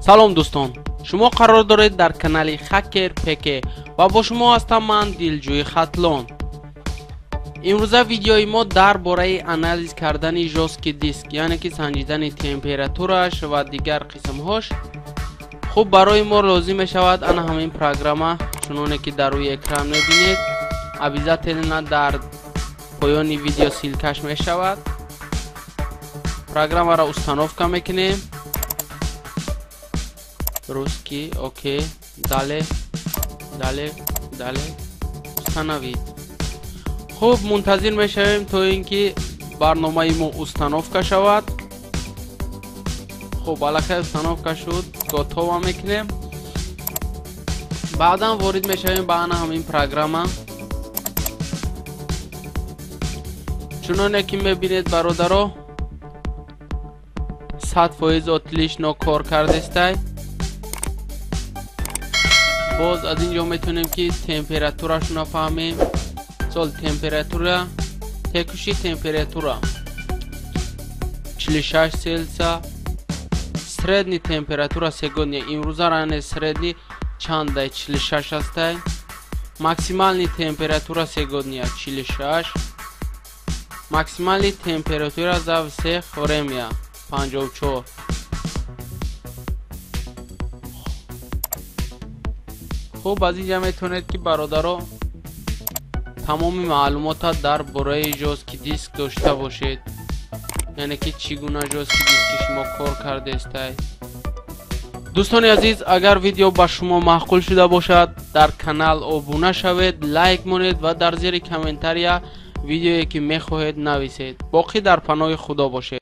Салом дӯстон, шумо қарор доред дар канали Хакер ПК ва бо шумо ҳастам ман Дилҷӯи Хатлон. Имрӯза видеои мо дар бораи анализ кардани жёсткий диск, яъне ки санҷидани температураш ва дигар қисмҳош. Хуб, барои мо лозим мешавад ана ҳамин программа, чуноне ки дар рӯи экран мебинед. Обязательно дар поёни видео ссылкаш мешавад. Программаро установка мекунем. Русский, окей, далее, далее, далее, установить. Хуб, мунтазир мешавем то ин ки барномаи мо установка шавад. Хуб, аллакай установка шуд, готово мекунем. Баъдан ворид мешавем ба ана ҳамин программа. Чуноне ки мебинед, бародаро, 100% отлично кор кардестай. Боз аз ин ҷо метавонем ки температурашро фаҳмем. Сол температура, текущий температура 46 Цельсия, средний температура сегодня, имрӯза ране средний чандай 46 астай. Максимальный температура сегодня 46, максимальный температура за всех время 54. Хуб, аз инҷа метавонед ки бародаро тамоми маълумота дар бораи жёсткий диск дошта бошед, яъне ки чӣ гуна жёсткий диски шумо кор кардестай. Дӯстони азиз, агар видео ба шумо маъқул шуда бошад, дар канал обуна шавед, лайк монед ва дар зери комментария видеое ки мехоҳед нависед. Боқӣ дар паноҳи Худо бошед.